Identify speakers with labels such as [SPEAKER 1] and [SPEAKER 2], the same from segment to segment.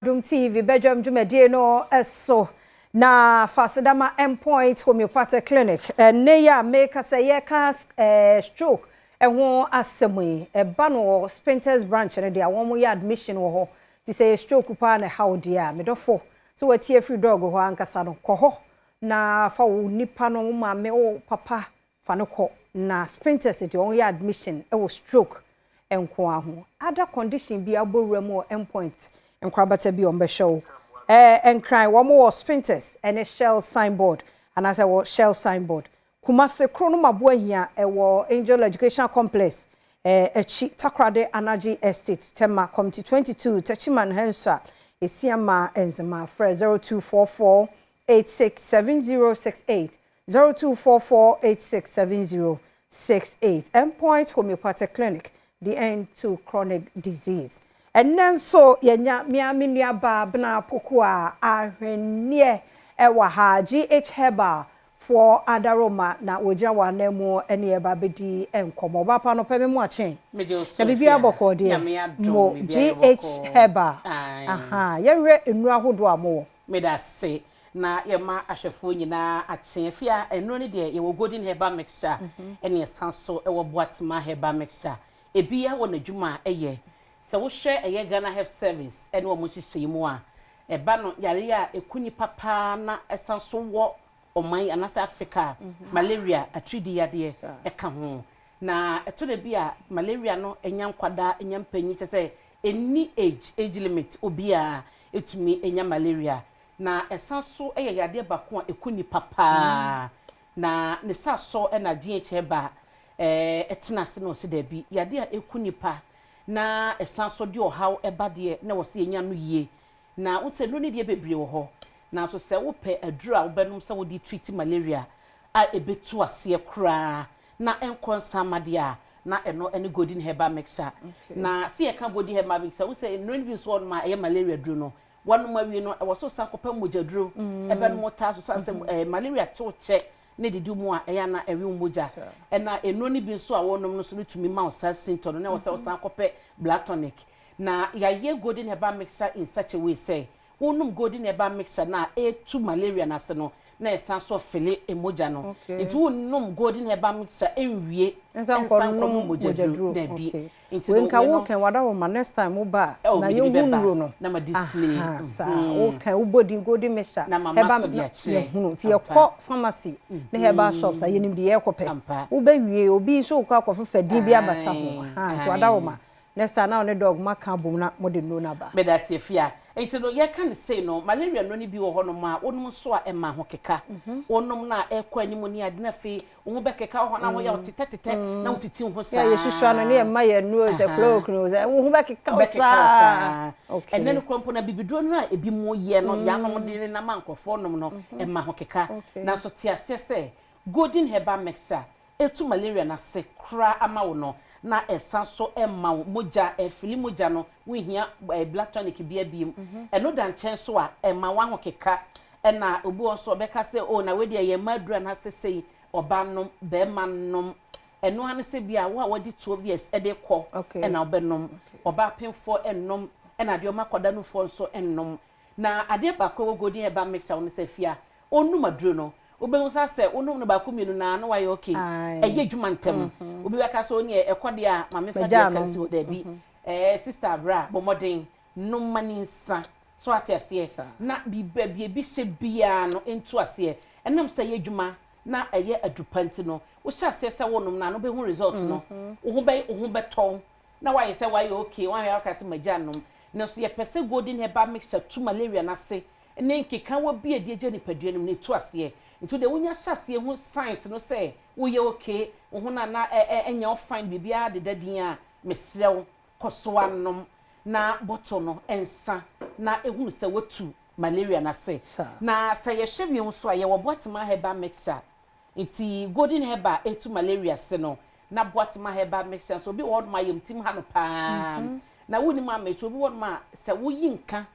[SPEAKER 1] Adom TV badwam dwumadie no so. Na fa aseda ma Mpoint Homeopathic Clinic. Ɛnnɛ yi a meka sɛ yɛka stroke ɛho asɛm yi, ɛba no wɔ Spintex branch no deɛ wɔn yɛ admission wɔ hɔ. Ti sɛ yɛ stroke paa na ɛha wo deɛ a, medɔfo, sɛ watie afiri dɔg hɔ ankasa no, kɔ hɔ na fa wo nipa no, wo maame, wo papa, fa no kɔ. Na Spintex deɛ wɔn yɛ admission ɛwɔ stroke nko ho. Other condition bi abɔ wura mu wɔ Mpoint nkorabata bi wɔn bɛhwɛ wo. Nkran wɔn wɔ Spintex ɛne Shell signboard anaasɛ wɔ Shell signboard. Kumase Kronom Aboahia ɛwɔ Angel Education Complex akyi, Takoradi Anaji Estate, Tema Community 22, Techiman Hensa, Esiama Nzema. Frɛ 0244 867068, 0244 867068. Endpoint Homeopathic Clinic, the end to chronic disease. Ɛnnɛ nso yɛnya mmea me nua Bena Poku a ahwenneɛ ɛwɔ ha, GH Herbal for Adaroma, na wɔgyina wɔn anan mu ɛne ɛba bɛdi nkɔmmɔ. Ɔbaa no pɛ me mu akyen na biribi abɔkɔ deɛ mo GH Herbal aha, yɛnhwɛ nnuro ahodoɔ a mowɔ.
[SPEAKER 2] Meda ase na yɛma ahwɛfoɔ nyinaa akye. Afia, nnuro no deɛ, yɛwɔ Golden Herbal Mixture ɛne yɛsan so ɛwɔ Boatema Herbal Mixture. Ebia wɔ n'adwuma a ɛyɛ sɛ wohwɛ ɛyɛ Ghana Health Service ɛne wɔn nhyehyɛe mu a ɛba no, yare a ɛku nipa paa na ɛsan so wɔ ɔman anaasɛ Africa, malaria, atiridi yadeɛ ɛka ho. Na ɛtɔ da bi a malaria no ɛnya nkwadaa, ɛnya mpanyin, kyɛ sɛ ɛnni age limit, obiara ɛtumi ɛnya malaria. Na ɛsan so ɛyɛ yadeɛ baako a ɛku nipa paa na ne sa so. Ɛna GH ba ɛtena ase na ɔsi daabi, yadeɛ a ɛku nipa na ɛsan so de ɔhaw ɛba deɛ, na wɔsi enya no yie. Na wosɛ nnuro no deɛ bebree wɔ hɔ, nanso sɛ wopɛ aduro a wobɛnom sɛ wode treat malaria a ɛbɛtu aseɛ koraa na ɛnkɔ nsama deɛ a, na ɛno ɛne Golden Herbal Mixture. Na sɛ yɛka Golden Herbal Mixture, wosɛ nnuro no bi nso wɔ nom a ɛyɛ malaria duro no, wɔnom awie no, ɛwɔ so san kɔpɛ mogya duro ɛbɛnom taa so san sɛ malaria tew kyɛ ne didi mu a ɛyɛ ana ɛwe mogya. Ɛna nnuro no bi nso a wɔnom no nso no tumi ma wo saa symptom no, na ɛwɔ sɛ wɔsan kɔpɛ blood tonic. Na yɛayɛ Golden Herbal Mixture in such a way sɛ wonom Golden Herbal Mixture na ɛtu malaria n'ase no, na ɛsan so fill mogya no. Nti wonom Golden Herbal Mixture nwie
[SPEAKER 1] nsa nkɔnom mogya duro dabi. Nti no nka wo kɛn wada wɔ ma next time wo ba na yɛhu nnuro no.
[SPEAKER 2] Na ma display.
[SPEAKER 1] Saa wo kɛn wo bɔ Golden Mixture
[SPEAKER 2] herbal
[SPEAKER 1] yɛhunu. Nti yɛkɔ pharmacy ne herbal shops a, yɛnim deɛ yɛkɔ pɛ. Wobɛwie, obi nso wokɔ akɔfefa din bi abata ho. Nti wada wɔ ma next time na ɔne dɔg maka abom na mode nnuro no aba.
[SPEAKER 2] Meda ase, Fia. Nti no yɛka ne sei no, malaria no ne bi wɔ hɔnom a wonom nso a ɛma ho keka. Wonom no a ɛkɔ anim ne ade, na afei wo ho bɛkeka wɔ hɔ na woyɛ wo tetɛtetɛ na wotiti wo ho saa.
[SPEAKER 1] Yɛsusua no ne yɛma yɛ nnuro sɛ chloroquine sɛ wo ho bɛkeka wo saa.
[SPEAKER 2] Ɛnɛ no kora mpo na bibiduro no a ebi mu yɛ no, yɛanom de ne nam a nkurɔfoɔ nom no ɛma ho keka. Nanso te aseɛ sɛ Golden Herbal Mixture etu malaria n'ase koraa ama wo no, na ɛsan so ɛma wo mogya, ɛfill mogya no, wohia blood tonic bi abiem. Ɛno da nkyɛn so a ɛma wo ahokeka. Ɛna obi wɔ nso ɔbɛka sɛ, "O, na wei deɛ yɛn mma aduru anaasɛ sei." Ɔbaa nom, bɛrima nom, ɛno ano sɛ bi a wo a wɔde 12 years ɛde kɔ ɛna ɔbɛnom. Ɔbaa pemfoɔ ɛnom, ɛna adeɛ ɔma akwadaa nufoɔ nso ɛnom. Na adeɛ baako ɛwɔ Golden Herbal Mixture wɔn sɛ, Fia, onum aduro no, wobɛhu sa sɛ wonom no baako mmienu naa na wayɛ okay. Ɛyɛ adwuma ntɛm. Obi bɛka sɛ oneɛ ɛkɔ deɛ a maame fa deɛ ka si hɔ. Daabi, sister abra, bɔ mmɔden nom ma ne nsa so ate aseɛ na biribi ebi hyɛ biara no ntu aseɛ. Ɛnam sɛ ɛyɛ adwuma na ɛyɛ adupa nti no, wohyɛ aseɛ sɛ wonom na no bɛhu result no, wo ho bɛ wo ho bɛtɔw na wayɛ sɛ wayɛ okay. Wayɛ waka sɛ magya nom. Nanso yɛpɛ sɛ Golden Herbal Mixture tu malaria n'ase ne nkekawa bi a ɛde agya nipadua no mu na ɛtu aseɛ. Nti deɛ wonya hyɛ aseɛ ho signs no sɛ woyɛ okay, wo ho na na ɛnyɛ wo fine, biribiara deda din a, mesrɛ wo, kɔ so anom na bottle no nsa na ehunu sɛ watu malaria n'ase. Na sɛ yɛhwɛ bio nso a, yɛwɔ Boatema Herbal Mixture. Nti Golden Herbal etu malaria se no, na Boatema Herbal Mixture nso, obi wɔ hɔnom a yɛmtim ha no paa na wonim ama etu. Obi wɔ hɔnom a sɛ woyi nka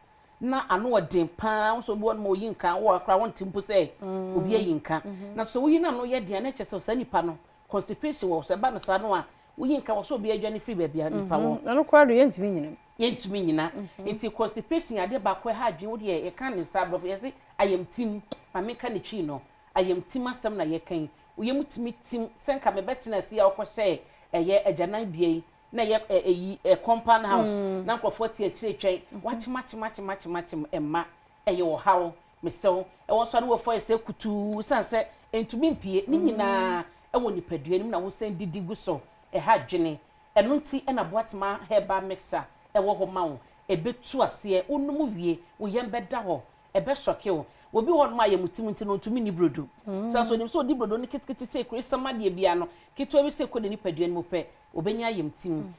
[SPEAKER 2] na ano ɔden paa nso, obi wɔ hɔnom a oyi nka wɔ akora wɔnte mpo sɛ obi ayi nka. Na sɛ woyi n'ano yɛ den a, na kyerɛ sɛ saa nipa no constipation wɔ so. Ɛba no saa no a, woyi nka wɔ so, obi adwane firi baabi a nipa wɔ.
[SPEAKER 1] Ɛno koraa de yɛntumi nyinam.
[SPEAKER 2] Yɛntumi nyina. Nti constipation yɛ adeɛ baako ɛha adwene. Wo deɛ yɛka ne saa aborɔfo yɛse ayamtim, ma menka ne Twi no, ayamtim asɛm na yɛka yi. Wo yam tumi tim sɛ nka mebɛtena ase a wokɔhyɛɛ ɛyɛ agyanan bea yi na ɛyɛ ɛyi ɛ compound house na nkurɔfoɔ te akyire twɛn wakyem akyem akyem akyem akyem ɛmma ɛyɛ ɔhaw. Mesrɛ wo, ɛwɔ nso a ne wafu ayɛ sɛ kutuu sane sɛ ɛntumi mpue ne nyinaa ɛwɔ nipadua no mu na wosan didi gu so ɛha adwene. Ɛno nti na Boatema Herbal Mixture wɔ hɔ ma wo. Ɛbɛtu aseɛ, wonom wie, wo yam bɛda hɔ, ɛbɛsɔke wo. Obi wɔ hɔnom a ayamtim nti no ɔntumi nni brodo. Sɛ nso ɔnim sɛ ɔdi brodo no ketekete sei koro esiam adeɛ biara no, ketewa bi sei kɔ ne nipadua no mu pɛ, ɔbɛnya ayamtim.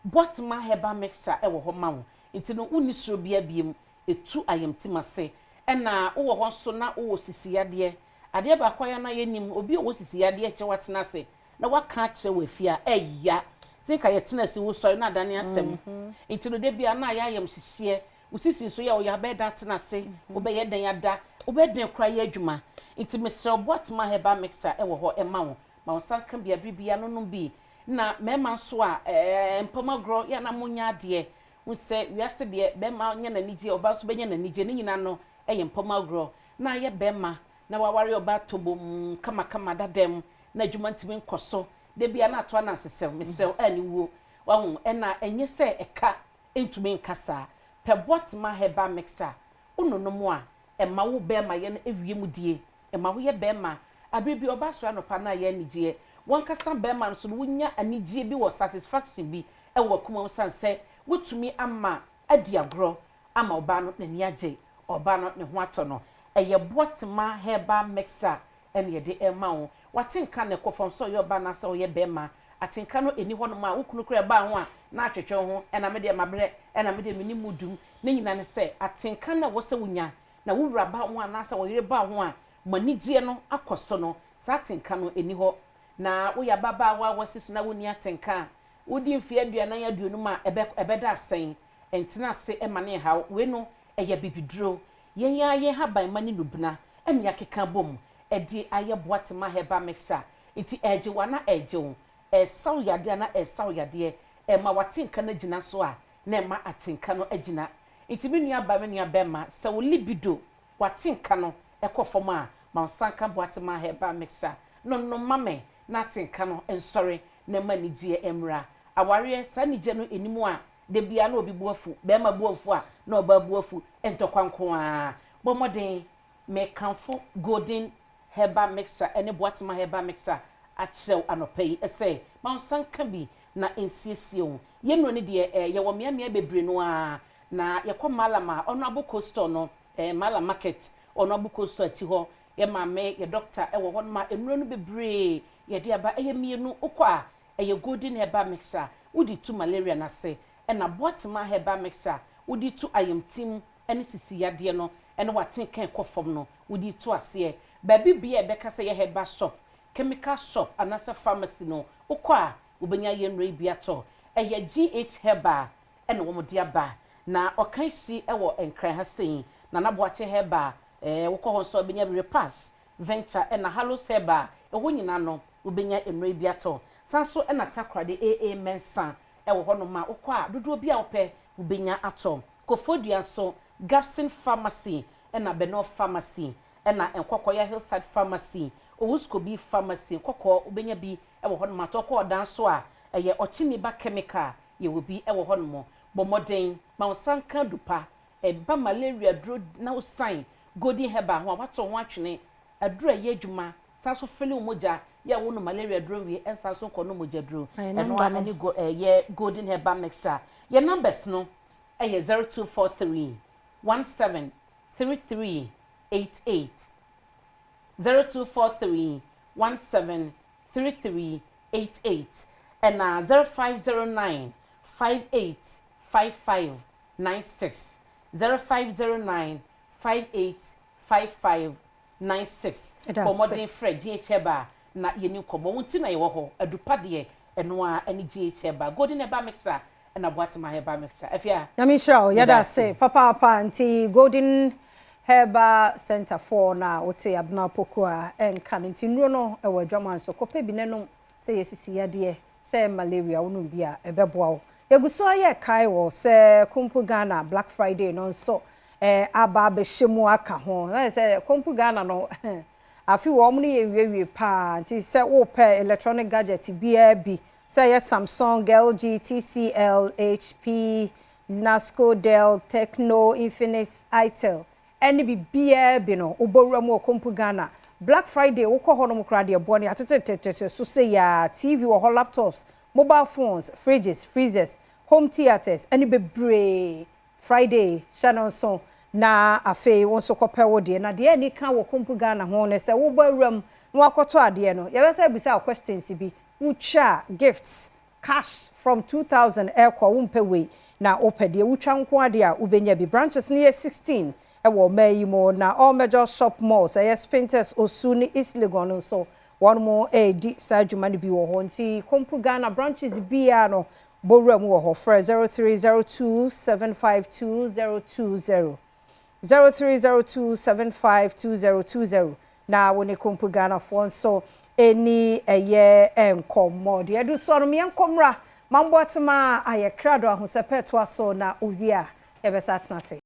[SPEAKER 2] Boatema Herbal Mixture wɔ hɔ ma wo. Nti no wonni suro biara biom, ɛtu ayamtim ase. Ɛna wowɔ hɔ nso na wowɔ sisi yadeɛ. Adeɛ baako a yɛ a na yɛnnim, obi a ɔwɔ sisi yadeɛ kyɛ watena ase na waka akyerɛ wo afie a, ɛya. Sɛ nka yɛtena ase wosɔre na adane asɛm. Nti no da biara na ayɛ ayamhyehyeɛ. Wo sisi nso yɛ wo ya, wobɛyɛ dɛn atena ase? Wobɛyɛ dɛn ada? Wobɛyɛ dɛn koraa ayɛ adwuma? Nti mesrɛ wo, Boatema Herbal Mixture wɔ hɔ ma wo. Ma wo nsa nka bi a bere biara no nom bi. Na mmarima nso a, ɛɛ, mpam agorɔ yɛ a na monyɛ adeɛ. Wohu sɛ wiase deɛ, barima nya n'anigyeɛ, ɔbaa nso bɛnya n'anigyeɛ. Ne nyinaa no yɛ mpam agorɔ. Na ayɛ barima na waware ɔbaa tobom kamakama dada mu na adwuma ntumi nkɔ so da biara na ato anansesɛm. Mesrɛ wo, aniwuo. Wahu? Ɛna ɛnyɛ sɛ ɛka ntumi nka saa. Pɛ Boatema Herbal Mixture wononom a, ɛma wo bɛrima yɛ no awie mu die. Ɛma woyɛ bɛrima. Abere bi ɔbaa sɔre anɔpa na ayɛ anigyeɛ. Wankasa bɛrima no nso no, wonya anigyeɛ bi wɔ satisfaction bi wɔ w'akoma mu sane sɛ wotumi ama adi agorɔ ama ɔbaa no n'ani agye, ɔbaa no ne ho atɔ no. Ɛyɛ Boatema Herbal Mixture ɛna yɛde rema wo. W'atenka no ɛkɔ fam sɛ ɔyɛ ɔbaa anaasɛ ɔyɛ barima. Atenka no ɛnni hɔnom a, wo kunu koraa ɛbaa ho a, na atwetwe wo ho, ɛna me deɛ mabrɛ, ɛna me deɛ menni mu dum. Ne nyinaa ne sɛ, atenka no a ɛwɔ sɛ wonya na wo wura ba ho anaasɛ wo yere ba ho a, mo anigyeɛ no akɔ so no, saa atenka no ɛnni hɔ. Na woyɛ ababaawa a woasi so na wonni atenka a, wodi mfeɛ aduanan, aduonum a, ɛbɛ, ɛbɛda asɛn. Ɛntena ase mma no nha wo. Wei no, ɛyɛ abibiduro. Yɛn ara yɛn haban ne nnubena na yɛakeka abom de ayɛ Boatema Herbal Mixture. Nti ɛregye wo anaa ɛregye wo, ɛresa wo yadeɛ anaa ɛresa wo yadeɛ, ɛrema w'atenka no agyina nso a, na ɛma atenka no agyina. Nti me nua baa, me nua bɛrima, sɛ wo libido, w'atenka no kɔ fam a, ma wo nsa nka Boatema Herbal Mixture no nom ma me na atenka no nsɔre na ɛma anigyeɛ mmra. Awareɛ, saa anigyeɛ no nni mu a, Da biara na obi bo afu, barima bo afu a na ɔbaa bo afu, ntɔkwa nko ara. Bɔ mmɔden, mekamfo Golden Herbal Mixture ne Boatema Herbal Mixture akyerɛ wo anɔpa yi sɛ ma wo nsa nka bi na nsiesie wo. Yɛn nnuro no deɛ eh, yɛwɔ mmeammea bebree no ara, na yɛkɔ Mallam a, Honourable Coastal no, eh, Mallam Market, Honourable Coastal akyi hɔ, yɛn maame, yɛn dɔkta wɔ hɔnom a nnuro no bebree yɛde aba. Ɛyɛ mmienu, wokɔ a, Ɛyɛ Golden Herbal Mixture a wode tu malaria no ase, ɛna Boatema Herbal Mixture a wode tu ayamtim ne sisi yadeɛ no ne w'atenka ɛkɔ fam no wode tu aseɛ. Baabi biara a ɛbɛka sɛ ɛyɛ herbal shop, chemical shop anaasɛ pharmacy no wokɔ a wobɛnya yɛn nnuro yi bi atɔ. Ɛyɛ GH Herbal na wɔde aba na Ɔkanhyi wɔ Nkran ha sei. Nana Boakye Herbal, wokɔ hɔ nso a wobɛnya bi, Repash Venture ɛna Hallows Herbal, ɛhɔ nyinaa no wobɛnya nnuro yi bi atɔ. San nso na Takoradi AA Mensah wɔ hɔnom a wokɔ a dodoɔ bi a wopɛ wobɛnya atɔ. Koforidua nso Gabson Pharmacy ɛna Benor Pharmacy ɛna Nkɔkɔya Hillside Pharmacy, Owuskobi Pharmacy, Nkɔkɔɔ wobɛnya bi wɔ hɔnom atɔ. Wokɔ Ɔdan nso a ɛyɛ Ɔkyeniba Chemical yɛwɔ bi wɔ hɔnom. Bɔ mmɔden ma wo nsa nka adupa ɛba malaria duro na wosian Golden Herbal ho a woato ho atwene aduro a ɛyɛ adwuma san so fili wo mogya yɛ a wonom malaria duro nwie ɛnsan so nkɔ nom mogya duro ɛno ara ɛne go ɛyɛ Golden Herbal Mixture. Yɛn numbers no ɛyɛ 0243 17 33 88, 0243 17 33 88 ɛna 0509 58 55 96, 0509 58 55 96.
[SPEAKER 1] Ɛda
[SPEAKER 2] Bɔ
[SPEAKER 1] ase.
[SPEAKER 2] mmɔden frɛ GH Herbal na yɛni nkɔmmɔ. Wo nti na yɛwɔ hɔ. Adupa deɛ, ɛno ara ne GH Herbal. Golden Herbal Mixture ɛna Boatema Herbal Mixture. Afia,
[SPEAKER 1] Nyame nhyira wo.
[SPEAKER 2] meda
[SPEAKER 1] Yɛda
[SPEAKER 2] ase.
[SPEAKER 1] ase papaapa. Nti Golden Herbal Center foɔ na wote Abena Poku a ɛnka no. Nti nnuro no ɛwɔ adwaman so. Kɔpɛ bi na nom sɛ yɛ sisi yadeɛ, sɛ malaria wonom bi a ɛbɛboa wo. Yɛgu so ayɛ kae wɔ sɛ Kompu Ghana Black Friday no nso aba abɛhyɛ mu aka ho. Na sɛ Kompu Ghana no afi wɔn no yɛ wiewie paa, nti sɛ wopɛ electronic gadget biara bi, sɛ yɛ Samsung, LG, TCL, HP, Nasco, Dell, Tecno, Infinix, Itel ɛne biribiara bi no, wobɔwura mu wɔ Kompu Ghana Black Friday. Wokɔ hɔ nom koraa deɛ, bɔ ne atetetete so sɛ yɛ TV wɔ hɔ, laptops, mobile phones, fridges, freezers, home theatres ɛne bebree. Friday hyɛ no nso na afei wo nso kɔpɛ wo deɛ. Na deɛ ani ka wɔ Kompu Ghana ho ne sɛ wobɔ awuram na wakɔtɔ adeɛ no, yɛbɛsɛ bisa wo questions bi, wotwa gifts cash from 2000 ɛkɔ. Wompɛ wei na wopɛ deɛ wotwa nko adeɛ a, wobɛnya bi. Branches no yɛ 16 ɛwɔ ɔman yi mu, na all major shop malls, ɛyɛ Spintex, Osu ne East Legon nso, wɔn mo ɛredi saa adwuma no bi wɔ hɔ. Nti Kompu Ghana branches biara no, bɔwura mu wɔ hɔ. Frɛ 0302 752 020, 0302 752020 na wɔne Kompu Ghanafoɔ nso ɛni ɛyɛ nkɔmmɔ. Deɛ ɛdo soɔ no, meɛnkɔmmra mamboatema ayɛ krado ahosɛpɛ toa so na owie a yɛbɛsa atena ase.